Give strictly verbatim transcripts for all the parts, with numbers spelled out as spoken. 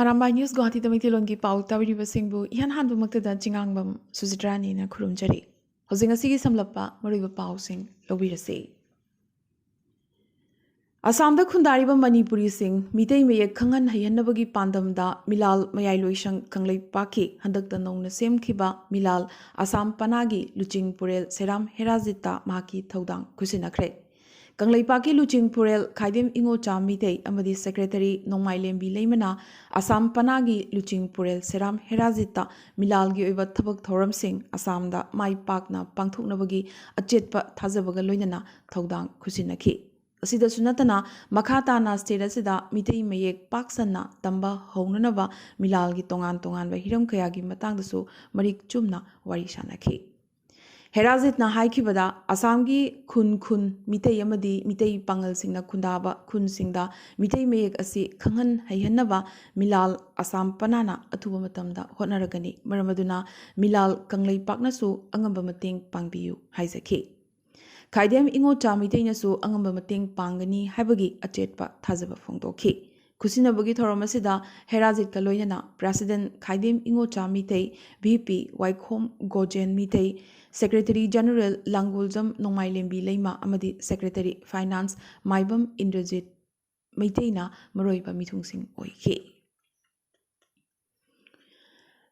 Arambai news ꯒꯨꯋꯥꯍꯥꯇꯤꯗ ꯃꯩꯇꯩꯂꯣꯟꯒꯤ ꯄꯥꯎ ꯇꯥꯕꯤꯔꯤꯕꯁꯤꯡꯕꯨ ꯏꯍꯥꯟ ꯍꯥꯟꯕꯃꯛꯇꯗ ꯆꯤꯉꯥꯡꯕꯝ ꯁꯨꯖꯤꯇ꯭ꯔꯥꯅꯤꯅ ꯈꯨꯔꯨꯝꯖꯔꯤ꯫ ꯍꯧꯖꯤꯛ ꯉꯁꯤꯒꯤ ꯁꯝꯂꯞꯄ ꯃꯔꯨꯑꯣꯏꯕ ꯄꯥꯎꯁꯤꯡ ꯂꯧꯕꯤꯔꯁꯤ꯫ ꯑꯁꯥꯝꯗ ꯈꯨꯟꯗꯥꯔꯤꯕ ꯃꯅꯤꯄꯨꯔꯤꯁꯤꯡ ꯃꯤꯇꯩ ꯃꯌꯦꯛ ꯈꯪꯍꯟ ꯍꯩꯍꯟꯅꯕꯒꯤ ꯄꯥꯟꯗꯝꯗ ꯃꯤꯂꯥꯜ ꯃꯌꯥꯏꯂꯣꯏꯁꯪ ꯀꯪꯂꯩꯄꯥꯛꯀꯤ ꯍꯟꯗꯛꯇ ꯅꯧꯅ ꯁꯦꯝꯈꯤꯕ ꯃꯤꯂꯥꯜ ꯑꯁꯥꯝ ꯄꯅꯥꯒꯤ ꯂꯨꯆꯤꯡ ꯄꯨꯔꯦꯜ ꯁꯦꯔꯥꯝ ꯍꯦꯔꯥꯖꯤꯠꯇ ꯃꯍꯥꯛꯀꯤ ꯊꯧꯗꯥꯡ ꯈꯨꯠꯁꯤꯟꯅꯈ꯭ꯔꯦ꯫ ꯀꯪꯂꯩꯄꯥꯛꯀꯤ ꯂꯨꯆꯤꯡ ꯄꯨꯔꯦꯜ ꯈꯥꯏꯗꯦꯝ ꯏꯉꯣꯆꯥ ꯃꯤꯇꯩ ꯑꯃꯗꯤ ꯁꯦꯀ꯭ꯔꯦꯇꯔꯤ ꯅꯣꯡꯃꯥꯏꯂꯦꯝꯕꯤ ꯂꯩꯃꯅ ꯑꯁꯥꯝ ꯄꯅꯥꯒꯤ ꯂꯨꯆꯤꯡ ꯄꯨꯔꯦꯜ ꯁꯦꯔꯥꯝ ꯍꯦꯔꯥꯖꯤꯠꯇ ꯃꯤꯂꯥꯜꯒꯤ ꯑꯣꯏꯕ ꯊꯕꯛ ꯊꯧꯔꯝꯁꯤꯡ ꯑꯁꯥꯝꯗ ꯃꯥꯏ ꯄꯥꯛꯅ ꯄꯥꯡꯊꯣꯛꯅꯕꯒꯤ ꯑꯆꯦꯠꯄ ꯊꯥꯖꯕꯒ ꯂꯣꯏꯅꯅ ꯊꯧꯗꯥꯡ ꯈꯨꯠꯁꯤꯟꯅꯈꯤ꯫ ꯑꯁꯤꯗꯁꯨ ꯅꯠꯇꯅ ꯃꯈꯥ ꯇꯥꯅ ꯁ꯭ꯇꯦꯠ ꯑꯁꯤꯗ ꯃꯤꯇꯩ ꯃꯌꯦꯛ ꯄꯥꯛ ꯁꯟꯅ ꯇꯝꯕ ꯍꯧꯅꯅꯕ ꯃꯤꯂꯥꯜꯒꯤ ꯇꯣꯉꯥꯟ ꯇꯣꯉꯥꯟꯕ ꯍꯤꯔꯝ ꯀꯌꯥꯒꯤ ꯃꯇꯥꯡꯗꯁꯨ ꯃꯔꯤꯛ ꯆꯨꯝꯅ ꯋꯥꯔꯤ ꯁꯥꯅꯈꯤ꯫ ꯍꯦꯔꯥꯖꯤꯠꯅ ꯍꯥꯏꯈꯤꯕꯗ, ꯑꯁꯥꯝꯒꯤ ꯈꯨꯟ ꯈꯨꯟ ꯃꯤꯇꯩ ꯑꯃꯗꯤ ꯃꯤꯇꯩ ꯄꯥꯉꯜꯁꯤꯡꯅ ꯈꯨꯟꯗꯥꯕ ꯈꯨꯟꯁꯤꯡꯗ ꯃꯤꯇꯩ ꯃꯌꯦꯛ ꯑꯁꯤ ꯈꯪꯍꯟ ꯍꯩꯍꯟꯅꯕ ꯃꯤꯂꯥꯜ ꯑꯁꯥꯝ ꯄꯅꯥꯅ ꯑꯊꯨꯕ ꯃꯇꯝꯗ ꯍꯣꯠꯅꯔꯒꯅꯤ꯫ ꯃꯔꯝ ꯑꯗꯨꯅ ꯃꯤꯂꯥꯜ ꯀꯪꯂꯩꯄꯥꯛꯅꯁꯨ ꯑꯉꯝꯕ ꯃꯇꯦꯡ ꯄꯥꯡꯕꯤꯌꯨ ꯍꯥꯏꯖꯈꯤ꯫ ꯈꯥꯏꯗꯦꯝ ꯏꯉꯣꯆꯥ ꯃꯤꯇꯩꯅꯁꯨ ꯑꯉꯝꯕ ꯃꯇꯦꯡ ꯄꯥꯡꯒꯅꯤ ꯍꯥꯏꯕꯒꯤ ꯑꯆꯦꯠꯄ ꯊꯥꯖꯕ ꯐꯣꯡꯗꯣꯛꯈꯤ꯫ ꯈꯨꯠꯁꯤꯟꯅꯕꯒꯤ ꯊꯧꯔꯝ ꯑꯁꯤꯗ ꯍꯦꯔꯥꯖꯤꯠꯀ ꯂꯣꯏꯅꯅ ꯄ꯭ꯔꯦꯁꯤꯗꯦꯟꯠ ꯈꯥꯏꯗꯦꯝ ꯏꯉꯣꯆꯥ ꯃꯤꯇꯩ, ꯚꯤ ꯄꯤ ꯋꯥꯏꯈꯣꯝ ꯒꯣꯖꯦꯟ ꯃꯤꯇꯩ, ꯁꯦꯀ꯭ꯔꯦꯇꯔꯤ ꯖꯦꯅꯔꯦꯜ ꯂꯥꯡꯒꯣꯜꯖꯝ ꯅꯣꯡꯃꯥꯏꯂꯦꯝꯕꯤ ꯂꯩꯃ ꯑꯃꯗꯤ ꯁꯦꯀ꯭ꯔꯦꯇꯔꯤ ꯐꯥꯏꯅꯥꯟꯁ ꯃꯥꯏꯕꯝ ꯏꯟꯗ꯭ꯔꯖꯤꯠ ꯃꯩꯇꯩꯅ ꯃꯔꯨꯑꯣꯏꯕ ꯃꯤꯊꯨꯡꯁꯤꯡ ꯑꯣꯏꯈꯤ꯫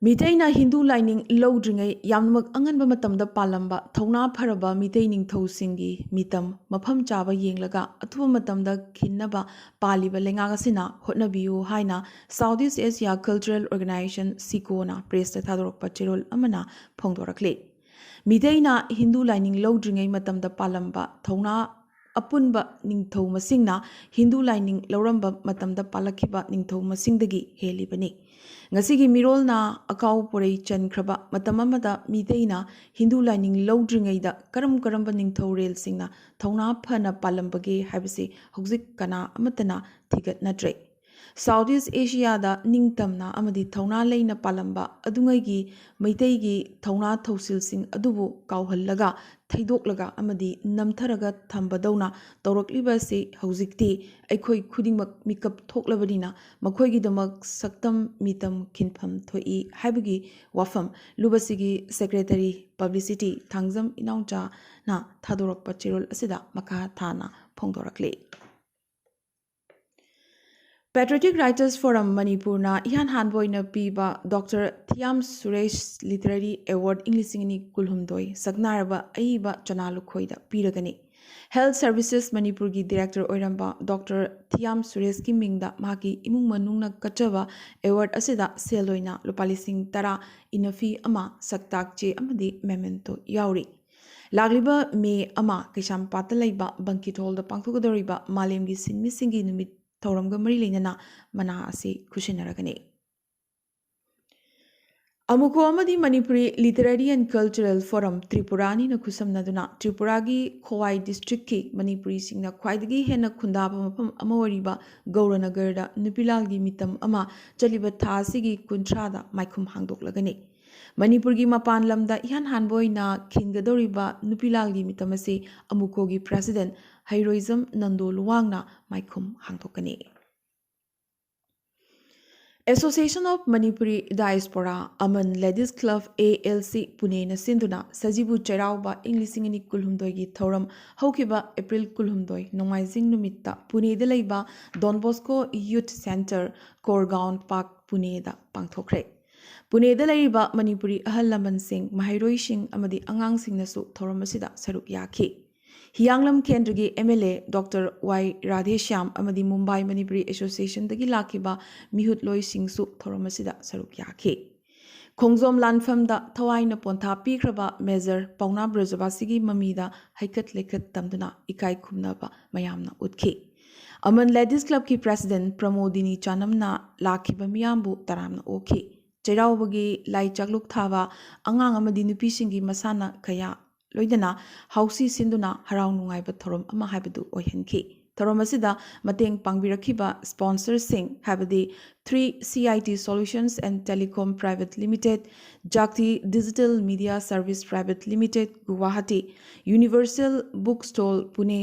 ꯃꯤꯇꯩꯅ ꯍꯤꯟꯗꯨ ꯂꯥꯏꯅꯤꯡ ꯂꯧꯗ꯭ꯔꯤꯉꯩ ꯌꯥꯝꯅꯃꯛ ꯑꯉꯟꯕ ꯃꯇꯝꯗ ꯄꯥꯜꯂꯝꯕ ꯊꯧꯅꯥ ꯐꯔꯕ ꯃꯤꯇꯩ ꯅꯤꯡꯊꯧꯁꯤꯡꯒꯤ ꯃꯤꯇꯝ ꯃꯐꯝ ꯆꯥꯕ ꯌꯦꯡꯂꯒ ꯑꯊꯨꯕ ꯃꯇꯝꯗ ꯈꯤꯟꯅꯕ ꯄꯥꯜꯂꯤꯕ ꯂꯩꯉꯥꯛ ꯑꯁꯤꯅ ꯍꯣꯠꯅꯕꯤꯌꯨ ꯍꯥꯏꯅ South East Asia Cultural Organisation, ꯁꯤꯀꯣꯅ ꯄ꯭ꯔꯦꯁꯇ ꯊꯥꯗꯣꯔꯛꯄ ꯆꯦꯔꯣꯜ ꯑꯃꯅ ꯐꯣꯡꯗꯣꯔꯛꯂꯤ꯫ ꯃꯤꯇꯩꯅ ꯍꯤꯟꯗꯨ ꯂꯥꯏꯅꯤꯡ ꯂꯧꯗ꯭ꯔꯤꯉꯩ ꯃꯇꯝꯗ ꯄꯥꯜꯂꯝꯕ ꯊꯧꯅꯥ ꯑꯄꯨꯟꯕ ꯅꯤꯡꯊꯧ ꯃꯁꯤꯡꯅ ꯍꯤꯟꯗꯨ ꯂꯥꯏꯅꯤꯡ ꯂꯧꯔꯝꯕ ꯃꯇꯝꯗ ꯄꯥꯜꯂꯛꯈꯤꯕ ꯅꯤꯡꯊꯧ ꯃꯁꯤꯡꯗꯒꯤ ꯍꯦꯜꯂꯤꯕꯅꯤ꯫ ꯉꯁꯤꯒꯤ ꯃꯤꯔꯣꯜꯅ ꯑꯀꯥꯎ ꯄꯣꯔꯩ ꯆꯟꯈ꯭ꯔꯕ ꯃꯇꯝ ꯑꯃꯗ ꯃꯤꯇꯩꯅ ꯍꯤꯟꯗꯨ ꯂꯥꯏꯅꯤꯡ ꯂꯧꯗ꯭ꯔꯤꯉꯩꯗ ꯀꯔꯝ ꯀꯔꯝꯕ ꯅꯤꯡꯊꯧꯔꯦꯜꯁꯤꯡꯅ ꯊꯧꯅꯥ ꯐꯅ ꯄꯥꯜꯂꯝꯕꯒꯦ ꯍꯥꯏꯕꯁꯤ ꯍꯧꯖꯤꯛ ꯀꯅꯥ ꯑꯃꯠꯇꯅ ꯊꯤꯒꯠꯅꯗ꯭ꯔꯦ꯫ South East Asiaꯗ ꯅꯤꯡꯇꯝꯅ ꯑꯃꯗꯤ ꯊꯧꯅꯥ ꯂꯩꯅ ꯄꯥꯜꯂꯝꯕ ꯑꯗꯨꯉꯩꯒꯤ ꯃꯩꯇꯩꯒꯤ ꯊꯧꯅꯥ ꯊꯧꯁꯤꯜꯁꯤꯡ ꯑꯗꯨꯕꯨ ꯀꯥꯎꯍꯜꯂꯒ ꯊꯩꯗꯣꯛꯂꯒ ꯑꯃꯗꯤ ꯅꯝꯊꯔꯒ ꯊꯝꯕꯗꯧꯅ ꯇꯧꯔꯛꯂꯤꯕ ꯑꯁꯤ ꯍꯧꯖꯤꯛꯇꯤ ꯑꯩꯈꯣꯏ ꯈꯨꯗꯤꯡꯃꯛ ꯃꯤꯀꯞ ꯊꯣꯛꯂꯕꯅꯤꯅ ꯃꯈꯣꯏꯒꯤꯗꯃꯛ ꯁꯛꯇꯝ ꯃꯤꯇꯝ ꯈꯤꯟꯐꯝ ꯊꯣꯛꯏ ꯍꯥꯏꯕꯒꯤ ꯋꯥꯐꯝ ꯂꯨꯕꯁꯤꯒꯤ Secretary Publicity ꯊꯥꯡꯖꯝ ꯏꯅꯥꯎꯆꯥꯅ ꯊꯥꯗꯣꯔꯛꯄ ꯆꯦꯔꯣꯜ ꯑꯁꯤꯗ ꯃꯈꯥ ꯊꯥꯅ ꯐꯣꯡꯗꯣꯔꯛꯂꯤ꯫ Patriotic Writers Forum ꯃꯅꯤꯄꯨꯔꯅ ꯏꯍꯥꯟ ꯍꯥꯟꯕ ꯑꯣꯏꯅ ꯄꯤꯕ ꯗꯣꯛꯇꯔ ꯊꯤꯌꯥꯝ ꯁꯨꯔꯦꯁ Literary Award ꯏꯪ ꯂꯤꯁꯤꯡ ꯑꯅꯤ ꯀꯨꯟꯍꯨꯝꯗꯣꯏ ꯁꯛꯅꯥꯏꯔꯕ ꯑꯏꯕ ꯆꯅꯥ ꯂꯨꯈꯣꯏꯗ ꯄꯤꯔꯒꯅꯤ꯫ Health Services ꯃꯅꯤꯄꯨꯔꯒꯤ Director ꯑꯣꯏꯔꯝꯕ ꯗꯣꯛꯇꯔ ꯊꯤꯌꯥꯝ ꯁꯨꯔꯦꯁꯀꯤ ꯃꯤꯡꯗ ꯃꯍꯥꯛꯀꯤ ꯏꯃꯨꯡ ꯃꯅꯨꯡꯅ ꯀꯠꯆꯕ award ꯑꯁꯤꯗ ꯁꯦꯜ ꯑꯣꯏꯅ ꯂꯨꯄꯥ ꯂꯤꯁꯤꯡ ꯇꯔꯥ, ꯏꯅꯐꯤ ꯑꯃ, ꯁꯛꯇꯥꯛ ꯆꯦ ꯑꯃꯗꯤ memento ꯌꯥꯎꯔꯤ꯫ ꯂꯥꯛꯂꯤꯕ ꯃꯦ ꯑꯃ ꯀꯩꯁꯥꯝꯄꯥꯠꯇ ꯂꯩꯕ ꯕꯪꯀꯤꯠ ꯍꯣꯜꯗ ꯄꯥꯡꯊꯣꯛꯀꯗꯧꯔꯤꯕ ꯃꯥꯂꯦꯝꯒꯤ ꯁꯤꯟꯃꯤꯁꯤꯡꯒꯤ ꯅꯨꯃꯤꯠ ꯊꯧꯔꯝꯒ ꯃꯔꯤ ꯂꯩꯅꯅ ꯃꯅꯥ ꯑꯁꯤ ꯈꯨꯠꯁꯤꯟꯅꯔꯒꯅꯤ꯫ ꯑꯃꯨꯀꯣ ꯑꯃꯗꯤ Manipuri Literary and Cultural Forum Tripura ꯑꯅꯤꯅ ꯈꯨꯠꯁꯝꯅꯗꯨꯅ ꯇ꯭ꯔꯤꯄꯨꯔꯥꯒꯤ ꯈꯣꯋꯥꯏ district ꯀꯤ ꯃꯅꯤꯄꯨꯔꯤꯁꯤꯡꯅ ꯈ꯭ꯋꯥꯏꯗꯒꯤ ꯍꯦꯟꯅ ꯈꯨꯟꯗꯥꯕ ꯃꯐꯝ ꯑꯃ ꯑꯣꯏꯔꯤꯕ ꯒꯧꯔꯅꯒꯔꯗ ꯅꯨꯄꯤꯂꯥꯜꯒꯤ ꯃꯤꯇꯝ ꯑꯃ ꯆꯠꯂꯤꯕ ꯊꯥ ꯑꯁꯤꯒꯤ ꯀꯨꯟꯊ꯭ꯔꯥꯗ ꯃꯥꯏꯈꯨꯝ ꯍꯥꯡꯗꯣꯛꯂꯒꯅꯤ꯫ ꯃꯅꯤꯄꯨꯔꯒꯤ ꯃꯄꯥꯟ ꯂꯝꯗ ꯏꯍꯥꯟ ꯍꯥꯟꯕ ꯑꯣꯏꯅ ꯈꯤꯟꯒꯗꯧꯔꯤꯕ ꯅꯨꯄꯤꯂꯥꯜꯒꯤ ꯃꯤꯇꯝ ꯑꯁꯤ ꯑꯃꯨꯀꯣꯒꯤ President ꯍꯩꯔꯣꯏꯖꯝ Nando ꯂꯨꯋꯥꯡꯅ ꯃꯥꯏꯈꯨꯝ ꯍꯥꯡꯗꯣꯛꯀꯅꯤ꯫ Association of Manipuri Diaspora, Aman Ladies Club, A L C, ꯄꯨꯅꯦꯅ ꯁꯤꯟꯗꯨꯅ ꯁꯖꯤꯕꯨ ꯆꯩꯔꯥꯎꯕ ꯏꯪ ꯂꯤꯁꯤꯡ ꯑꯅꯤ ꯀꯨꯟꯍꯨꯝꯗꯣꯏꯒꯤ ꯊꯧꯔꯝ ꯍꯧꯈꯤꯕ April ꯀꯨꯟꯍꯨꯝꯗꯣꯏ ꯅꯣꯡꯃꯥꯏꯖꯤꯡ ꯅꯨꯃꯤꯠꯇ ꯄꯨꯅꯦꯗ ꯂꯩꯕ Don Bosco Youth Centre, Korgaon Park, ꯄꯨꯅꯦꯗ ꯄꯥꯡꯊꯣꯛꯈ꯭ꯔꯦ꯫ ꯄꯨꯅꯦꯗ ꯂꯩꯔꯤꯕ ꯃꯅꯤꯄꯨꯔꯤ ꯑꯍꯜ ꯂꯃꯟꯁꯤꯡ, ꯃꯍꯩꯔꯣꯏꯁꯤꯡ ꯑꯃꯗꯤ ꯑꯉꯥꯡꯁꯤꯡꯅꯁꯨ ꯊꯧꯔꯝ ꯑꯁꯤꯗ ꯁꯔꯨꯛ ꯌꯥꯈꯤ꯫ ꯍꯤꯌꯥꯡꯂꯝ ꯀꯦꯟꯗ꯭ꯔꯒꯤ M L A Doctor Y Radheshyam ꯑꯃꯗꯤ ꯃꯨꯝꯕꯥꯏ ꯃꯅꯤꯄꯨꯔꯤ Association ꯗꯒꯤ ꯂꯥꯛꯈꯤꯕ ꯃꯤꯍꯨꯠꯂꯣꯏꯁꯤꯡꯁꯨ ꯊꯧꯔꯝ ꯑꯁꯤꯗ ꯁꯔꯨꯛ ꯌꯥꯈꯤ꯫ ꯈꯣꯡꯖꯣꯝ ꯂꯥꯟꯐꯝꯗ ꯊꯋꯥꯏꯅ ꯄꯣꯟꯊꯥ ꯄꯤꯈ꯭ꯔꯕ Major ꯄꯥꯎꯅꯥ ꯕ꯭ꯔꯖꯕꯥꯁꯤꯒꯤ ꯃꯃꯤꯗ ꯍꯩꯀꯠ ꯂꯩꯀꯠ ꯇꯝꯗꯨꯅ ꯏꯀꯥꯏ ꯈꯨꯝꯅꯕ ꯃꯌꯥꯝꯅ ꯎꯠꯈꯤ꯫ ꯑꯃꯟ Ladies Club ꯀꯤ President ꯄ꯭ꯔꯃꯣꯗꯤꯅꯤ ꯆꯥꯅꯝꯅ ꯂꯥꯛꯈꯤꯕ ꯃꯤꯌꯥꯝꯕꯨ ꯇꯔꯥꯝꯅ ꯑꯣꯛꯈꯤ꯫ ꯆꯩꯔꯥꯎꯕꯒꯤ ꯂꯥꯏ ꯆꯥꯛꯂꯨꯛ ꯊꯥꯕ, ꯑꯉꯥꯡ ꯑꯃꯗꯤ ꯅꯨꯄꯤꯁꯤꯡꯒꯤ ꯃꯁꯥꯟꯅ ꯀꯌꯥ ꯂꯣꯏꯅꯅ ꯍꯥꯎꯁꯤ ꯁꯤꯟꯗꯨꯅ ꯍꯔꯥꯎ ꯅꯨꯡꯉꯥꯏꯕ ꯊꯧꯔꯝ ꯑꯃ ꯍꯥꯏꯕꯗꯨ ꯑꯣꯏꯍꯟꯈꯤ꯫ ꯊꯧꯔꯝ ꯑꯁꯤꯗ ꯃꯇꯦꯡ ꯄꯥꯡꯕꯤꯔꯛꯈꯤꯕ sponsorꯁꯤꯡ, ꯍꯥꯏꯕꯗꯤ three C I T Solutions and Telecom Private Limited, Jagti Digital Media Service Private Limited, Guwahati, Universal Book Stall, Pune,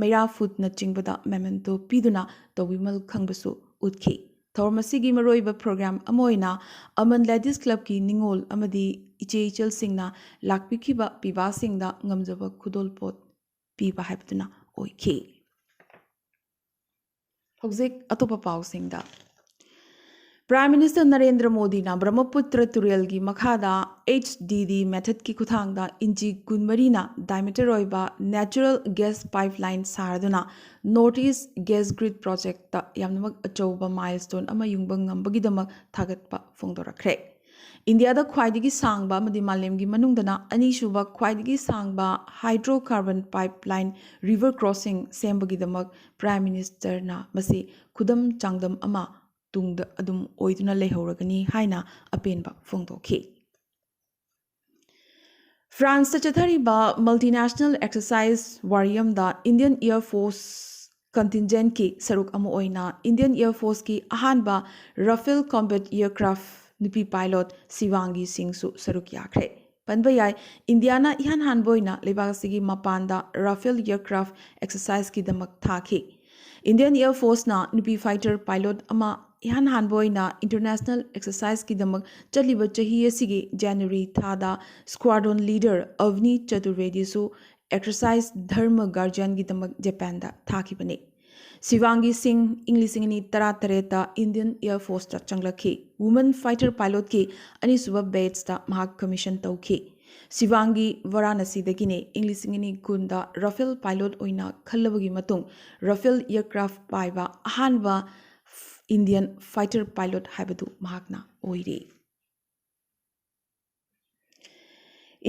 Meira Foodꯅꯆꯤꯡꯕꯗ memento ꯄꯤꯗꯨꯅ ꯇꯧꯕꯤꯃꯜ ꯈꯪꯕꯁꯨ ꯎꯠꯈꯤ꯫ ꯊꯧꯔꯝ ꯑꯁꯤꯒꯤ ꯃꯔꯨꯑꯣꯏꯕ program ꯑꯃ ꯑꯣꯏꯅ Aman Ladies Clubꯀꯤ ꯅꯤꯉꯣꯜ ꯑꯃꯗꯤ ꯏꯆꯦ ꯏꯆꯜꯁꯤꯡꯅ ꯂꯥꯛꯄꯤꯈꯤꯕ ꯄꯤꯕꯥꯁꯤꯡꯗ ꯉꯝꯖꯕ ꯈꯨꯗꯣꯜꯄꯣꯠ ꯄꯤꯕ ꯍꯥꯏꯕꯗꯨꯅ ꯑꯣꯏꯈꯤ꯫ ꯍꯧꯖꯤꯛ ꯑꯇꯣꯞꯄ ꯄꯥꯎꯁꯤꯡꯗ꯫ Prime Minister ꯅꯔꯦꯟꯗ꯭ꯔ ꯃꯣꯗꯤꯅ ꯕ꯭ꯔꯍ꯭ꯃꯄꯨꯇ꯭ꯔ ꯇꯨꯔꯦꯜꯒꯤ ꯃꯈꯥꯗ H D D methodꯀꯤ ꯈꯨꯠꯊꯥꯡꯗ ꯏꯟꯆꯤ ꯀꯨꯟꯃꯔꯤꯅ diameter ꯑꯣꯏꯕ natural gas pipeline ꯁꯥꯔꯗꯨꯅ North East Gas Grid Projectꯇ ꯌꯥꯝꯅꯃꯛ ꯑꯆꯧꯕ milestone ꯑꯃ ꯌꯨꯡꯕ ꯉꯝꯕꯒꯤꯗꯃꯛ ꯊꯥꯒꯠꯄ ꯐꯣꯡꯗꯣꯔꯛꯈ꯭ꯔꯦ꯫ ꯏꯟꯗꯤꯌꯥꯗ ꯈ꯭ꯋꯥꯏꯗꯒꯤ ꯁꯥꯡꯕ ꯑꯃꯗꯤ ꯃꯥꯂꯦꯝꯒꯤ ꯃꯅꯨꯡꯗꯅ ꯑꯅꯤꯁꯨꯕ ꯈ꯭ꯋꯥꯏꯗꯒꯤ ꯁꯥꯡꯕ hydrocarbon pipeline river crossing ꯁꯦꯝꯕꯒꯤꯗꯃꯛ Prime Ministerꯅ ꯃꯁꯤ ꯈꯨꯗꯝ ꯆꯥꯡꯗꯝ ꯑꯃ ꯇꯨꯡꯗ ꯑꯗꯨꯝ ꯑꯣꯏꯗꯨꯅ ꯂꯩꯍꯧꯔꯒꯅꯤ ꯍꯥꯏꯅ ꯑꯄꯦꯟꯕ ꯐꯣꯡꯗꯣꯛꯈꯤ꯫ ꯐ꯭ꯔꯥꯟꯁꯇ ꯆꯠꯊꯔꯤꯕ multinational exercise ꯋꯥꯔꯤ ꯑꯃꯗ Indian Air Force contingentꯀꯤ ꯁꯔꯨꯛ ꯑꯃ ꯑꯣꯏꯅ Indian Air Forceꯀꯤ ꯑꯍꯥꯟꯕ Rafale combat aircraft ꯅꯨꯄꯤ pilot ꯁꯤꯋꯥꯡꯒꯤ ꯁꯤꯡꯁꯨ ꯁꯔꯨꯛ ꯌꯥꯈ꯭ꯔꯦ꯫ ꯄꯟꯕ ꯌꯥꯏ, ꯏꯟꯗꯤꯌꯥꯅ ꯏꯍꯥꯟ ꯍꯥꯟꯕ ꯑꯣꯏꯅ ꯂꯩꯕꯥꯛ ꯑꯁꯤꯒꯤ ꯃꯄꯥꯟꯗ Rafale aircraft exerciseꯀꯤꯗꯃꯛ ꯊꯥꯈꯤ꯫ Indian Air Forceꯅ ꯅꯨꯄꯤ fighter pilot ꯑꯃ ꯏꯍꯥꯟ ꯍꯥꯟꯕ ꯑꯣꯏꯅ international exerciseꯀꯤꯗꯃꯛ ꯆꯠꯂꯤꯕ ꯆꯍꯤ ꯑꯁꯤꯒꯤ January ꯊꯥꯗ squadron leader Avni Chaturvediꯁꯨ exercise Dharma Guardianꯒꯤꯗꯃꯛ ꯖꯄꯥꯟꯗ ꯊꯥꯈꯤꯕꯅꯤ꯫ ꯁꯤꯋꯥꯡꯒꯤ ꯁꯤꯡ ꯏꯪ ꯂꯤꯁꯤꯡ ꯑꯅꯤ ꯇꯔꯥꯇꯔꯦꯠꯇ Indian Air Forceꯇ ꯆꯪꯂꯛꯈꯤ꯫ Woman fighter pilotꯀꯤ ꯑꯅꯤꯁꯨꯕ batchꯇ ꯃꯍꯥꯛ commission ꯇꯧꯈꯤ꯫ ꯁꯤꯋꯥꯡꯒꯤ ꯚꯥꯔꯥꯅꯥꯁꯤꯗꯒꯤꯅꯤ꯫ ꯏꯪ ꯂꯤꯁꯤꯡ ꯑꯅꯤ ꯀꯨꯟꯗ Rafale pilot ꯑꯣꯏꯅ ꯈꯜꯂꯕꯒꯤ ꯃꯇꯨꯡ Rafale aircraft ꯄꯥꯏꯕ ꯑꯍꯥꯟꯕ Indian fighter pilot ꯍꯥꯏꯕꯗꯨ ꯃꯍꯥꯛꯅ ꯑꯣꯏꯔꯤ꯫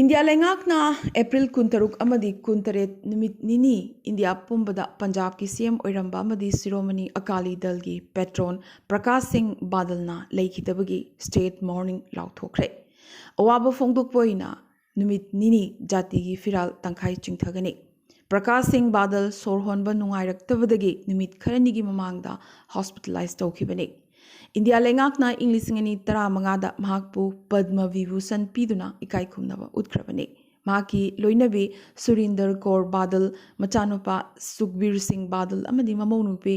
ꯏꯟꯗꯤꯌꯥ ꯂꯩꯉꯥꯛꯅ April ꯀꯨꯟꯇꯔꯨꯛ ꯑꯃꯗꯤ ꯀꯨꯟꯇꯔꯦꯠ ꯅꯨꯃꯤꯠ ꯅꯤꯅꯤ ꯏꯟꯗꯤꯌꯥ ꯄꯨꯝꯕꯗ ꯄꯟꯖꯥꯕꯀꯤ C M ꯑꯣꯏꯔꯝꯕ ꯑꯃꯗꯤ ꯁꯤꯔꯣꯃꯅꯤ ꯑꯀꯥꯂꯤ ꯗꯜꯒꯤ patron ꯄ꯭ꯔꯀꯥꯁ ꯁꯤꯡ ꯕꯥꯗꯜꯅ ꯂꯩꯈꯤꯗꯕꯒꯤ state mourning ꯂꯥꯎꯊꯣꯛꯈ꯭ꯔꯦ꯫ ꯑꯋꯥꯕ ꯐꯣꯡꯗꯣꯛꯄ ꯑꯣꯏꯅ ꯅꯨꯃꯤꯠ ꯅꯤꯅꯤ ꯖꯥꯇꯤꯒꯤ ꯐꯤꯔꯥꯜ ꯇꯪꯈꯥꯏ ꯆꯤꯡꯊꯒꯅꯤ꯫ ꯄ꯭ꯔꯀꯥꯁ ꯁꯤꯡ ꯕꯥꯗꯜ ꯁꯣꯔ ꯍꯣꯟꯕ ꯅꯨꯡꯉꯥꯏꯔꯛꯇꯕꯗꯒꯤ ꯅꯨꯃꯤꯠ ꯈꯔꯅꯤꯒꯤ ꯃꯃꯥꯡꯗ ꯍꯣꯁꯄꯤꯇꯥꯂꯥꯏꯖ ꯇꯧꯈꯤꯕꯅꯤ꯫ ꯏꯟꯗꯤꯌꯥ ꯂꯩꯉꯥꯛꯅ ꯏꯪ ꯂꯤꯁꯤꯡ ꯑꯅꯤ ꯇꯔꯥꯃꯉꯥꯗ ꯃꯍꯥꯛꯄꯨ ꯄꯗꯃ ꯚꯤꯚꯨꯁꯟ ꯄꯤꯗꯨꯅ ꯏꯀꯥꯏ ꯈꯨꯝꯅꯕ ꯎꯠꯈ꯭ꯔꯕꯅꯤ꯫ ꯃꯍꯥꯛꯀꯤ ꯂꯣꯏꯅꯕꯤ ꯁꯨꯔꯤꯟꯗꯔ ꯀꯧꯔ ꯕꯥꯗꯜ, ꯃꯆꯥꯅꯨꯄꯥ ꯁꯨꯈꯕꯤꯔ ꯁꯤꯡ ꯕꯥꯗꯜ ꯑꯃꯗꯤ ꯃꯃꯧꯅꯨꯄꯤ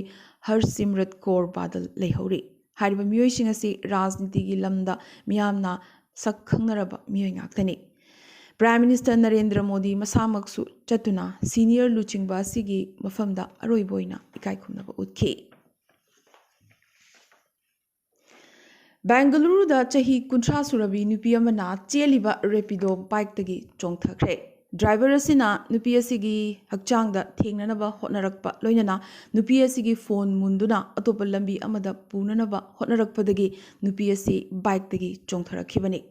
ꯍꯔꯁꯤꯝꯔꯠ ꯀꯧꯔ ꯕꯥꯗꯜ ꯂꯩꯍꯧꯔꯤ꯫ ꯍꯥꯏꯔꯤꯕ ꯃꯤꯑꯣꯏꯁꯤꯡ ꯑꯁꯤ ꯔꯥꯖꯅꯤꯇꯤꯒꯤ ꯂꯝꯗ ꯃꯤꯌꯥꯝꯅ ꯁꯛ ꯈꯪꯅꯔꯕ ꯃꯤꯑꯣꯏ ꯉꯥꯛꯇꯅꯤ꯫ ꯄ꯭ꯔꯥꯏꯝ ꯃꯤꯅꯤꯁꯇꯔ ꯅꯔꯦꯟꯗ꯭ꯔ ꯃꯣꯗꯤ ꯃꯁꯥꯃꯛꯁꯨ ꯆꯠꯇꯨꯅ ꯁꯤꯅꯤꯌꯔ ꯂꯨꯆꯤꯡꯕ ꯑꯁꯤꯒꯤ ꯃꯐꯝꯗ ꯑꯔꯣꯏꯕ ꯑꯣꯏꯅ ꯏꯀꯥꯏ ꯈꯨꯝꯅꯕ ꯎꯠꯈꯤ꯫ ꯕꯦꯡꯒꯂꯨꯔꯨꯗ ꯆꯍꯤ ꯀꯨꯟꯊ꯭ꯔꯥ ꯁꯨꯔꯕꯤ ꯅꯨꯄꯤ ꯑꯃꯅ ꯆꯦꯜꯂꯤꯕ ꯔꯦꯄꯤꯗꯣ ꯕꯥꯏꯛꯇꯒꯤ ꯆꯣꯡꯊꯈ꯭ꯔꯦ꯫ ꯗ꯭ꯔꯥꯏꯚꯔ ꯑꯁꯤꯅ ꯅꯨꯄꯤ ꯑꯁꯤꯒꯤ ꯍꯛꯆꯥꯡꯗ ꯊꯦꯡꯅꯅꯕ ꯍꯣꯠꯅꯔꯛꯄ ꯂꯣꯏꯅꯅ ꯅꯨꯄꯤ ꯑꯁꯤꯒꯤ ꯐꯣꯟ ꯃꯨꯟꯗꯨꯅ ꯑꯇꯣꯞꯄ ꯂꯝꯕꯤ ꯑꯃꯗ ꯄꯨꯅꯅꯕ ꯍꯣꯠꯅꯔꯛꯄꯗꯒꯤ ꯅꯨꯄꯤ ꯑꯁꯤ ꯕꯥꯏꯛꯇꯒꯤ ꯆꯣꯡꯊꯔꯛꯈꯤꯕꯅꯤ꯫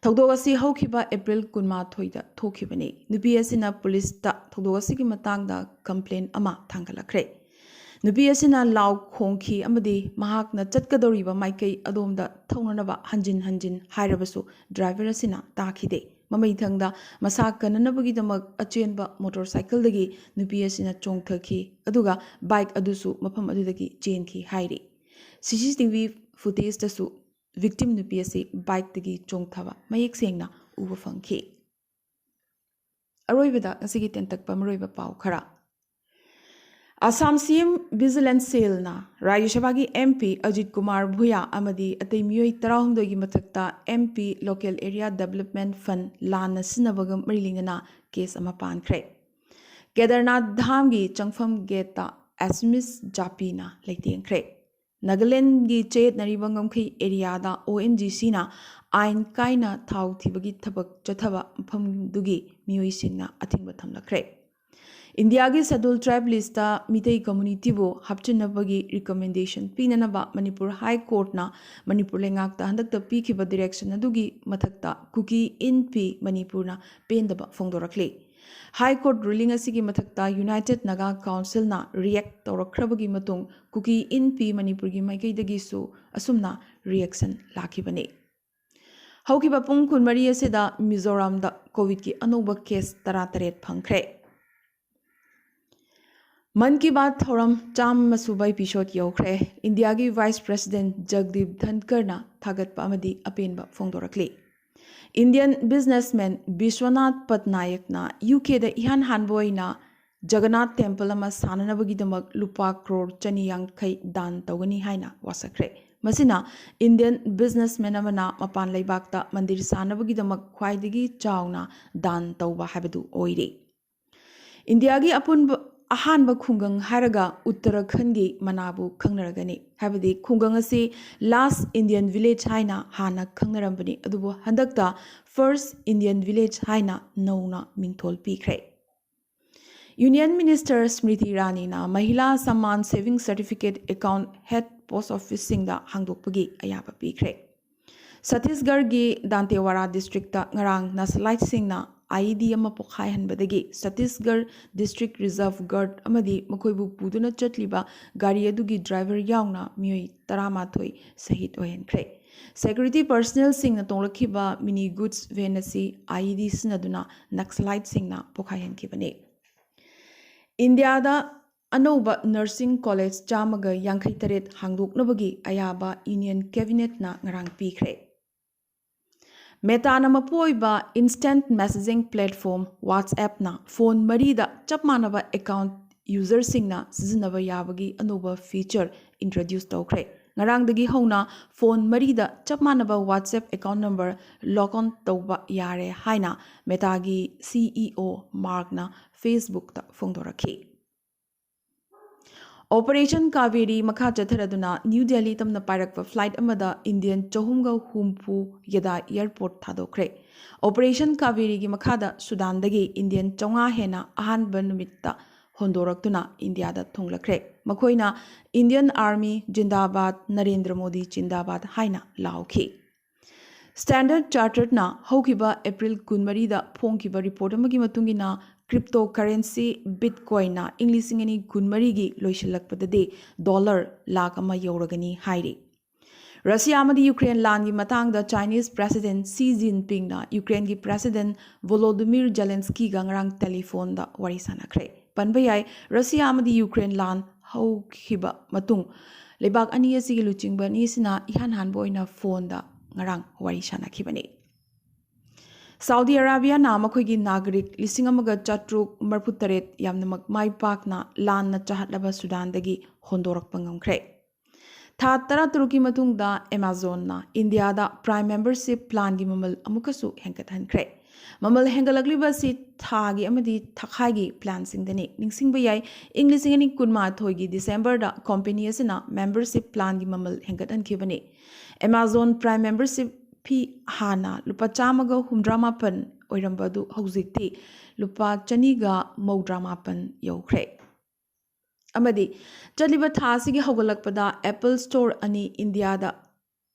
ꯊꯧꯗꯣꯛ ꯑꯁꯤ ꯍꯧꯈꯤꯕ ꯑꯦꯄ꯭ꯔꯤꯜ ꯀꯨꯟꯃꯥꯊꯣꯏꯗ ꯊꯣꯛꯈꯤꯕꯅꯤ꯫ ꯅꯨꯄꯤ ꯑꯁꯤꯅ ꯄꯨꯂꯤꯁꯇ ꯊꯧꯗꯣꯛ ꯑꯁꯤꯒꯤ ꯃꯇꯥꯡꯗ ꯀꯝꯄ꯭ꯂꯦꯟ ꯑꯃ ꯊꯥꯡꯒꯠꯂꯛꯈ꯭ꯔꯦ꯫ ꯅꯨꯄꯤ ꯑꯁꯤꯅ ꯂꯥꯎ ꯈꯣꯡꯈꯤ ꯑꯃꯗꯤ ꯃꯍꯥꯛꯅ ꯆꯠꯀꯗꯧꯔꯤꯕ ꯃꯥꯏꯀꯩ ꯑꯗꯣꯝꯗ ꯊꯧꯅꯅꯕ ꯍꯟꯖꯤꯟ ꯍꯟꯖꯤꯟ ꯍꯥꯏꯔꯕꯁꯨ ꯗ꯭ꯔꯥꯏꯚꯔ ꯑꯁꯤꯅ ꯇꯥꯈꯤꯗꯦ꯫ ꯃꯃꯩꯊꯪꯗ ꯃꯁꯥ ꯀꯟꯅꯅꯕꯒꯤꯗꯃꯛ ꯑꯆꯦꯟꯕ ꯃꯣꯇꯣꯔ ꯁꯥꯏꯀꯜꯗꯒꯤ ꯅꯨꯄꯤ ꯑꯁꯤꯅ ꯆꯣꯡꯊꯈꯤ, ꯑꯗꯨꯒ ꯕꯥꯏꯛ ꯑꯗꯨꯁꯨ ꯃꯐꯝ ꯑꯗꯨꯗꯒꯤ ꯆꯦꯟꯈꯤ ꯍꯥꯏꯔꯤ꯫ ꯁꯤ ꯁꯤ ꯇꯤ ꯚꯤ ꯐꯨꯇꯦꯖꯇꯁꯨ ꯚꯤꯛꯇꯤꯝ ꯅꯨꯄꯤ ꯑꯁꯤ ꯕꯥꯏꯛꯇꯒꯤ ꯆꯣꯡꯊꯕ ꯃꯌꯦꯛ ꯁꯦꯡꯅ ꯎꯕ ꯐꯪꯈꯤ꯫ ꯑꯔꯣꯏꯕꯗ ꯉꯁꯤꯒꯤ ꯇꯦꯟꯇꯛꯄ ꯃꯔꯨꯑꯣꯏꯕ ꯄꯥꯎ ꯈꯔ꯫ ꯑꯁꯥꯝ ꯁꯤ ꯑꯦꯝ ꯚꯤꯖꯤꯂꯦꯟꯁ ꯁꯦꯜꯅ ꯔꯥꯖ꯭ꯌ ꯁꯚꯥꯒꯤ ꯑꯦꯝ ꯄꯤ ꯑꯖꯤꯠ ꯀꯨꯃꯥꯔ ꯚꯨꯌꯥ ꯑꯃꯗꯤ ꯑꯇꯩ ꯃꯤꯑꯣꯏ ꯇꯔꯥꯍꯨꯝꯗꯣꯏꯒꯤ ꯃꯊꯛꯇ M P local area development fund ꯂꯥꯟꯅ ꯁꯤꯖꯤꯟꯅꯕꯒ ꯃꯔꯤ ꯂꯩꯅꯅ ꯀꯦꯁ ꯑꯃ ꯄꯥꯟꯈ꯭ꯔꯦ꯫ ꯀꯦꯗꯔꯅꯥꯊ ꯙꯥꯝꯒꯤ ꯆꯪꯐꯝ ꯒꯦꯠꯇ ꯑꯦꯁꯃꯤꯁ ꯖꯥꯄꯤꯅ ꯂꯩꯇꯦꯡꯈ꯭ꯔꯦ꯫ ꯅꯥꯒꯥꯂꯦꯟꯒꯤ ꯆꯌꯦꯠꯅꯔꯤꯕ ꯉꯝꯈꯩ ꯑꯦꯔꯤꯌꯥꯗ ꯑꯣ ꯑꯦꯟ ꯖꯤ ꯁꯤꯅ ꯑꯥꯏꯟ ꯀꯥꯏꯅ ꯊꯥꯎ ꯊꯤꯕꯒꯤ ꯊꯕꯛ ꯆꯠꯊꯕ ꯃꯐꯝꯗꯨꯒꯤ ꯃꯤꯑꯣꯏꯁꯤꯡꯅ ꯑꯊꯤꯡꯕ ꯊꯝꯂꯛꯈ꯭ꯔꯦ꯫ ꯏꯟꯗꯤꯌꯥꯒꯤ ꯁꯦꯗ꯭ꯌꯨꯜ ꯇ꯭ꯔꯥꯏꯕ ꯂꯤꯁꯇ ꯃꯤꯇꯩ ꯀꯝꯃ꯭ꯌꯨꯅꯤꯇꯤꯕꯨ ꯍꯥꯞꯆꯤꯟꯅꯕꯒꯤ ꯔꯤꯀꯃꯦꯟꯗꯦꯁꯟ ꯄꯤꯅꯅꯕ ꯃꯅꯤꯄꯨꯔ ꯍꯥꯏ ꯀꯣꯔꯠꯅ ꯃꯅꯤꯄꯨꯔ ꯂꯩꯉꯥꯛꯇ ꯍꯟꯗꯛꯇ ꯄꯤꯈꯤꯕ ꯗꯤꯔꯦꯛꯁꯟ ꯑꯗꯨꯒꯤ ꯃꯊꯛꯇ ꯀꯨꯀꯤ ꯏꯟ ꯄꯤ ꯃꯅꯤꯄꯨꯔꯅ ꯄꯦꯟꯗꯕ ꯐꯣꯡꯗꯣꯔꯛꯂꯤ꯫ ꯍꯥꯏ ꯀꯣꯔꯠ ꯔꯨꯂꯤꯡ ꯑꯁꯤꯒꯤ ꯃꯊꯛꯇ ꯌꯨꯅꯥꯏꯇꯦꯗ ꯅꯥꯒꯥ ꯀꯥꯎꯟꯁꯤꯜꯅ ꯔꯤꯌꯦꯛ ꯇꯧꯔꯛꯈ꯭ꯔꯕꯒꯤ ꯃꯇꯨꯡ ꯀꯨꯀꯤ ꯏꯟ ꯄꯤ ꯃꯅꯤꯄꯨꯔꯒꯤ ꯃꯥꯏꯀꯩꯗꯒꯤꯁꯨ ꯑꯁꯨꯝꯅ ꯔꯤꯌꯦꯛꯁꯟ ꯂꯥꯛꯈꯤꯕꯅꯤ꯫ ꯍꯧꯈꯤꯕ ꯄꯨꯡ ꯀꯨꯟꯃꯔꯤ ꯑꯁꯤꯗ ꯃꯤꯖꯣꯔꯥꯝꯗ ꯀꯣꯚꯤꯗꯀꯤ ꯑꯅꯧꯕ ꯀꯦꯁ ꯇꯔꯥꯇꯔꯦꯠ ꯐꯪꯈ꯭ꯔꯦ꯫ ꯃꯟ ꯀꯤ ꯕꯥꯠ ꯊꯧꯔꯝ ꯆꯥꯝꯃ ꯁꯨꯕ episode ꯌꯧꯈ꯭ꯔꯦ꯫ ꯏꯟꯗꯤꯌꯥꯒꯤ Vice President ꯖꯒꯗꯤꯞ ꯙꯟꯀꯔꯅ ꯊꯥꯒꯠꯄ ꯑꯃꯗꯤ ꯑꯄꯦꯟꯕ ꯐꯣꯡꯗꯣꯔꯛꯂꯤ꯫ Indian businessman ꯕꯤꯁ꯭ꯋꯅꯥꯊ ꯄꯠꯅꯥꯌꯛꯅ ꯌꯨ ꯀꯦꯗ ꯏꯍꯥꯟ ꯍꯥꯟꯕ ꯑꯣꯏꯅ ꯖꯒꯟꯅꯥꯊ temple ꯑꯃ ꯁꯥꯅꯅꯕꯒꯤꯗꯃꯛ ꯂꯨꯄꯥ ꯀ꯭ꯔꯣꯔ ꯆꯅꯤ ꯌꯥꯡꯈꯩ ꯗꯥꯟ ꯇꯧꯒꯅꯤ ꯍꯥꯏꯅ ꯋꯥꯁꯛꯈ꯭ꯔꯦ꯫ ꯃꯁꯤꯅ Indian businessman ꯑꯃꯅ ꯃꯄꯥꯟ ꯂꯩꯕꯥꯛꯇ ꯃꯟꯗꯤꯔ ꯁꯥꯅꯕꯒꯤꯗꯃꯛ ꯈ꯭ꯋꯥꯏꯗꯒꯤ ꯆꯥꯎꯅ ꯗꯥꯟ ꯇꯧꯕ ꯍꯥꯏꯕꯗꯨ ꯑꯣꯏꯔꯦ꯫ ꯏꯟꯗꯤꯌꯥꯒꯤ ꯑꯄꯨꯟꯕ ꯑꯍꯥꯟꯕ ꯈꯨꯡꯒꯪ ꯍꯥꯏꯔꯒ ꯎꯠꯇꯔꯥꯈꯟꯒꯤ ꯃꯅꯥꯕꯨ ꯈꯪꯅꯔꯒꯅꯤ꯫ ꯍꯥꯏꯕꯗꯤ ꯈꯨꯡꯒꯪ ꯑꯁꯤ last Indian village ꯍꯥꯏꯅ ꯍꯥꯟꯅ ꯈꯪꯅꯔꯝꯕꯅꯤ, ꯑꯗꯨꯕꯨ ꯍꯟꯗꯛꯇ first Indian village ꯍꯥꯏꯅ ꯅꯧꯅ ꯃꯤꯡꯊꯣꯜ ꯄꯤꯈ꯭ꯔꯦ꯫ Union Minister ꯁ꯭ꯃ꯭ꯔꯤꯇꯤ ꯏꯔꯥꯅꯤꯅ ꯃꯍꯤꯂꯥ Samman saving certificate account head post officeꯁꯤꯡꯗ ꯍꯥꯡꯗꯣꯛꯄꯒꯤ ꯑꯌꯥꯕ ꯄꯤꯈ꯭ꯔꯦ꯫ ꯁꯠꯇꯤꯁꯒꯔꯒꯤ ꯗꯥꯟꯇꯦꯋꯥꯔꯥ districtꯇ ꯉꯔꯥꯡ ꯅꯛꯁꯂꯥꯏꯠꯁꯤꯡꯅ IED ꯑꯃ ꯄꯣꯈꯥꯏꯍꯟꯕꯗꯒꯤ ꯁꯠꯇꯤꯁꯒꯔ District Reserve Guard ꯑꯃꯗꯤ ꯃꯈꯣꯏꯕꯨ ꯄꯨꯗꯨꯅ ꯆꯠꯂꯤꯕ ꯒꯥꯔꯤ ꯑꯗꯨꯒꯤ driver ꯌꯥꯎꯅ ꯃꯤꯑꯣꯏ ꯇꯔꯥꯃꯥꯊꯣꯏ ꯁꯍꯤꯗ ꯑꯣꯏꯍꯟꯈ꯭ꯔꯦ꯫ Security personnelꯁꯤꯡꯅ ꯇꯣꯡꯂꯛꯈꯤꯕ mini goods van ꯑꯁꯤ IED ꯁꯤꯖꯤꯟꯅꯗꯨꯅ ꯅꯛꯁꯂꯥꯏꯠꯁꯤꯡꯅ ꯄꯣꯈꯥꯏꯍꯟꯈꯤꯕꯅꯤ꯫ ꯏꯟꯗꯤꯌꯥꯗ ꯑꯅꯧꯕ nursing college ꯆꯥꯝꯃꯒ ꯌꯥꯡꯈꯩ ꯇꯔꯦꯠ ꯍꯥꯡꯗꯣꯛꯅꯕꯒꯤ ꯑꯌꯥꯕ Union Cabinetꯅ ꯉꯔꯥꯡ ꯄꯤꯈ꯭ꯔꯦ꯫ Metaꯅ ꯃꯄꯨ ꯑꯣꯏꯕ instant messaging platform WhatsAppꯅ phone ꯃꯔꯤꯗ ꯆꯞ ꯃꯥꯟꯅꯕ account userꯁꯤꯡꯅ ꯁꯤꯖꯤꯟꯅꯕ ꯌꯥꯕꯒꯤ ꯑꯅꯧꯕ feature introduce ꯇꯧꯈ꯭ꯔꯦ꯫ ꯉꯔꯥꯡꯗꯒꯤ ꯍꯧꯅ phone ꯃꯔꯤꯗ ꯆꯞ ꯃꯥꯟꯅꯕ WhatsApp account number log on ꯇꯧꯕ ꯌꯥꯔꯦ ꯍꯥꯏꯅ Metaꯒꯤ CEO Markꯅ Facebookꯇ ꯐꯣꯡꯗꯣꯔꯛꯈꯤ꯫ Operation Kaveri ꯃꯈꯥ ꯆꯠꯊꯔꯗꯨꯅ New Delhi ꯇꯝꯅ ꯄꯥꯏꯔꯛꯄ flight ꯑꯃꯗ Indian ꯆꯍꯨꯝꯒ ꯍꯨꯝꯐꯨ ꯌꯦꯗꯥ airport ꯊꯥꯗꯣꯛꯈ꯭ꯔꯦ꯫ Operation Kaveriꯒꯤ ꯃꯈꯥꯗ ꯁꯨꯗꯥꯟꯗꯒꯤ Indian ꯆꯥꯝꯃꯉꯥ ꯍꯦꯟꯅ ꯑꯍꯥꯟꯕ ꯅꯨꯃꯤꯠꯇ ꯍꯣꯟꯗꯣꯔꯛꯇꯨꯅ ꯏꯟꯗꯤꯌꯥꯗ ꯊꯨꯡꯂꯈ꯭ꯔꯦ꯫ ꯃꯈꯣꯏꯅ Indian Army ꯖꯤꯟꯗꯥꯕꯥꯗ, ꯅꯔꯦꯟꯗ꯭ꯔ ꯃꯣꯗꯤ ꯖꯤꯟꯗꯥꯕꯥꯗ ꯍꯥꯏꯅ ꯂꯥꯎꯈꯤ꯫ Standard Charteredꯅ ꯍꯧꯈꯤꯕ April ꯀꯨꯟꯃꯔꯤꯗ ꯐꯣꯡꯈꯤꯕ report ꯑꯃꯒꯤ ꯃꯇꯨꯡ ꯏꯟꯅ, cryptocurrency Bitcoinꯅ ꯏꯪ ꯂꯤꯁꯤꯡ ꯑꯅꯤ ꯀꯨꯟꯃꯔꯤꯒꯤ ꯂꯣꯏꯁꯤꯜꯂꯛꯄꯗꯗꯤ dollar ꯂꯥꯈ ꯑꯃ ꯌꯧꯔꯒꯅꯤ ꯍꯥꯏꯔꯤ꯫ ꯔꯁꯤꯌꯥ ꯑꯃꯗꯤ ꯌꯨꯀ꯭ꯔꯦꯟ ꯂꯥꯟꯒꯤ ꯃꯇꯥꯡꯗ Chinese President Xi Jinpingꯅ ꯌꯨꯀ꯭ꯔꯦꯟꯒꯤ President Volodymyr Zelenskyꯒ ꯉꯔꯥꯡ telephoneꯗ ꯋꯥꯔꯤ ꯁꯥꯟꯅꯈ꯭ꯔꯦ꯫ ꯄꯟꯕ ꯌꯥꯏ꯫ ꯔꯁꯤꯌꯥ ꯑꯃꯗꯤ ꯌꯨꯀ꯭ꯔꯦꯟ ꯂꯥꯟ ꯍꯧꯈꯤꯕ ꯃꯇꯨꯡ ꯂꯩꯕꯥꯛ ꯑꯅꯤ ꯑꯁꯤꯒꯤ ꯂꯨꯆꯤꯡꯕ ꯑꯅꯤꯁꯤꯅ ꯏꯍꯥꯟ ꯍꯥꯟꯕ ꯑꯣꯏꯅ ꯐꯣꯟꯗ ꯉꯔꯥꯡ ꯋꯥꯔꯤ ꯁꯥꯟꯅꯈꯤꯕꯅꯤ꯫ ꯁꯥꯎꯗꯤ ꯑꯔꯥꯕꯤꯌꯥꯅ ꯃꯈꯣꯏꯒꯤ ꯅꯥꯒꯔꯤꯛ ꯂꯤꯁꯤꯡ ꯑꯃꯒ ꯆꯥꯇ꯭ꯔꯨꯛ ꯃꯔꯤꯐꯨ ꯇꯔꯦꯠ ꯌꯥꯝꯅꯃꯛ ꯃꯥꯏ ꯄꯥꯛꯅ ꯂꯥꯟꯅ ꯆꯥꯍꯠꯂꯕ ꯁꯨꯗꯥꯟꯗꯒꯤ ꯍꯣꯟꯗꯣꯔꯛꯄ ꯉꯝꯈ꯭ꯔꯦ꯫ ꯊꯥ ꯇꯔꯥꯇꯔꯨꯛꯀꯤ ꯃꯇꯨꯡꯗ ꯑꯦꯃꯥꯖꯣꯟꯅ ꯏꯟꯗꯤꯌꯥꯗ ꯄ꯭ꯔꯥꯏꯝ ꯃꯦꯝꯕꯔꯁꯤꯞ ꯄ꯭ꯂꯥꯟꯒꯤ ꯃꯃꯜ ꯑꯃꯨꯛꯀꯁꯨ ꯍꯦꯟꯒꯠꯍꯟꯈ꯭ꯔꯦ꯫ ꯃꯃꯜ ꯍꯦꯟꯒꯠꯂꯛꯂꯤꯕ ꯑꯁꯤ ꯊꯥꯒꯤ ꯑꯃꯗꯤ ꯊꯥꯈꯥꯏꯒꯤ ꯄ꯭ꯂꯥꯟꯁꯤꯡꯗꯅꯤ꯫ ꯅꯤꯡꯁꯤꯡꯕ ꯌꯥꯏ, ꯏꯪ ꯂꯤꯁꯤꯡ ꯑꯅꯤ ꯀꯨꯟꯃꯥꯊꯣꯏꯒꯤ ꯗꯤꯁꯦꯝꯕꯔꯗ ꯀꯣꯝꯄꯦꯅꯤ ꯑꯁꯤꯅ ꯃꯦꯝꯕꯔꯁꯤꯞ ꯄ꯭ꯂꯥꯟꯒꯤ ꯃꯃꯜ ꯍꯦꯟꯒꯠꯍꯟꯈꯤꯕꯅꯤ꯫ ꯑꯦꯃꯥꯖꯣꯟ ꯄ꯭ꯔꯥꯏꯝ ꯃꯦꯝꯕꯔꯁꯤꯞ ꯐꯤ ꯍꯥꯟꯅ ꯂꯨꯄꯥ ꯆꯥꯝꯃꯒ ꯍꯨꯝꯗ꯭ꯔꯥ ꯃꯥꯄꯟ ꯑꯣꯏꯔꯝꯕ ꯑꯗꯨ ꯍꯧꯖꯤꯛꯇꯤ ꯂꯨꯄꯥ ꯆꯅꯤꯒ ꯃꯧꯗ꯭ꯔꯥ ꯃꯥꯄꯟ ꯌꯧꯈ꯭ꯔꯦ꯫ ꯑꯃꯗꯤ ꯆꯠꯂꯤꯕ ꯊꯥ ꯑꯁꯤꯒꯤ ꯍꯧꯒꯠꯂꯛꯄꯗ ꯑꯦꯄꯜ ꯁ꯭ꯇꯣꯔ ꯑꯅꯤ ꯏꯟꯗꯤꯌꯥꯗ,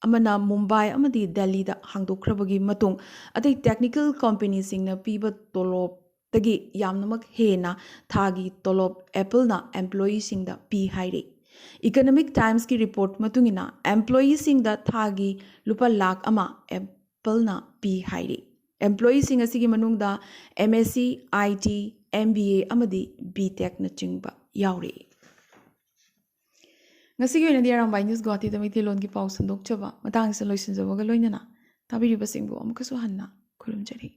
ꯑꯃꯅ ꯃꯨꯝꯕꯥꯏ ꯑꯃꯗꯤ ꯗꯦꯜꯂꯤꯗ ꯍꯥꯡꯗꯣꯛꯈ꯭ꯔꯕꯒꯤ ꯃꯇꯨꯡ, ꯑꯇꯩ ꯇꯦꯛꯅꯤꯀꯦꯜ ꯀꯣꯝꯄꯦꯅꯤꯁꯤꯡꯅ ꯄꯤꯕ ꯇꯣꯂꯣꯞꯇꯒꯤ ꯌꯥꯝꯅꯃꯛ ꯍꯦꯟꯅ ꯊꯥꯒꯤ ꯇꯣꯂꯣꯞ ꯑꯦꯄꯜꯅ ꯑꯦꯝꯄ꯭ꯂꯣꯌꯤꯁꯤꯡꯗ ꯄꯤ ꯍꯥꯏꯔꯤ꯫ ꯏꯀꯅꯣꯃꯤꯛ ꯇꯥꯏꯝꯁꯀꯤ ꯔꯤꯄꯣꯔꯠ ꯃꯇꯨꯡ ꯏꯟꯅ, ꯑꯦꯝꯄ꯭ꯂꯣꯌꯤꯁꯤꯡꯗ ꯊꯥꯒꯤ ꯂꯨꯄꯥ ꯂꯥꯈ ꯑꯃ ꯑꯦꯄꯜꯅ ꯄꯤ ꯍꯥꯏꯔꯤ꯫ ꯑꯦꯝꯄ꯭ꯂꯣꯌꯤꯁꯤꯡ ꯑꯁꯤꯒꯤ ꯃꯅꯨꯡꯗ M S C, I T, M B A ꯑꯃꯗꯤ B Tech ꯅꯆꯤꯡꯕ ꯌꯥꯎꯔꯤ꯫ ꯉꯁꯤꯒꯤ ꯑꯣꯏꯅꯗꯤ ꯑꯔꯥꯝꯕꯥꯏ ꯅ꯭ꯌꯨꯁ ꯒꯨꯋꯥꯍꯥꯇꯤꯗ ꯃꯩꯇꯩꯂꯣꯟꯒꯤ ꯄꯥꯎ ꯁꯟꯗꯣꯛꯆꯕ ꯃꯇꯥꯡꯁꯤꯗ ꯂꯣꯏꯁꯤꯟꯖꯕꯒ ꯂꯣꯏꯅꯅ ꯇꯥꯕꯤꯔꯤꯕꯁꯤꯡꯕꯨ ꯑꯃꯨꯛꯀꯁꯨ ꯍꯟꯅ ꯈꯨꯔꯨꯝꯖꯔꯤ꯫